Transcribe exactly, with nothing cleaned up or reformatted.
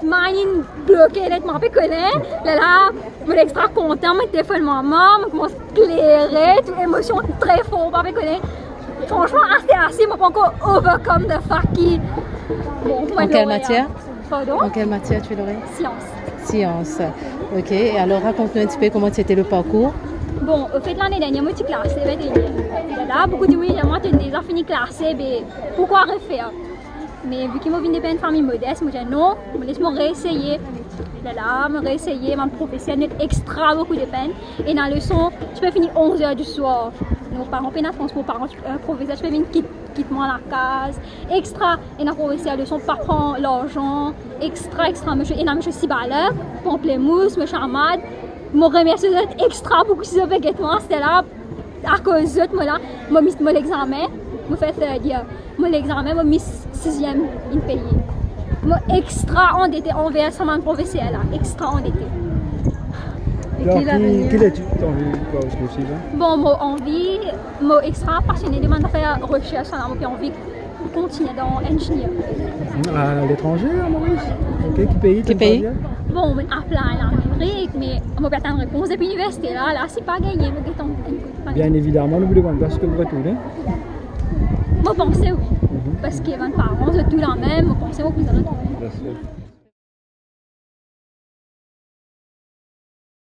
Minn bloke net, mo pa pe kone. Lerla mo extra kontan, mo telefonn mo mama, mo koumans plere, tou emosion tre for, mo pa pe kone. Fransman, aster la, mo pankor overcome the fact ki, bon, mo... En quelle matière ? Pardon ? En quelle matière tu l'aurais ? Science. Science. Ok, et alors raconte-nous un petit peu comment c'était le parcours. Bon, anfet, lane dernier mo ti klase vinteyenn. Lerla boukou dimoun dir mwa, to deza fini klase, be, pourquoi refaire ? Me vi ki mo vinn de enn fami modes, mo dir non, mo les mo reeseye. Lerla mo reeseye, bann profeser met extra boukou de penn. Ena leson, ti pe fini onz er di swar. Mo paran pena transpor, paran, euh, profeser ti pe vinn kit, kit mwa lakaz. Extra, ena profeser leson pa pran larzan. Extra, extra, misie, ena misie Sibaler, Pamplemousse, misie Amad. Mo remersie zot extra boukou, si zot pe get mwa, aster la, akoz zot, mo la, mo mis mo lexame, mo fer third year. Mo lexame, mo mis siziem inn peye. Mo extra andete anver sa bann profeser la, extra andete. Alors, ki, ki letid to anvi fer osi la ? Bon, mo anvi, mo extra pasione de bann zafer resers, sa la, mo pe anvi kontigne dan engineer. A letranze, a Moris ? Ok, ki pei to anvi al ? Bon, mo apply Lamerik, me mo pe atann repons depi liniversite la, la si pa gagne, mo get enn kout. Bien évidemment, nou pou demann twa si to pou retourne. Mo panse wi, parski bann paran, zot tou la mem, mo panse mo pou retourne.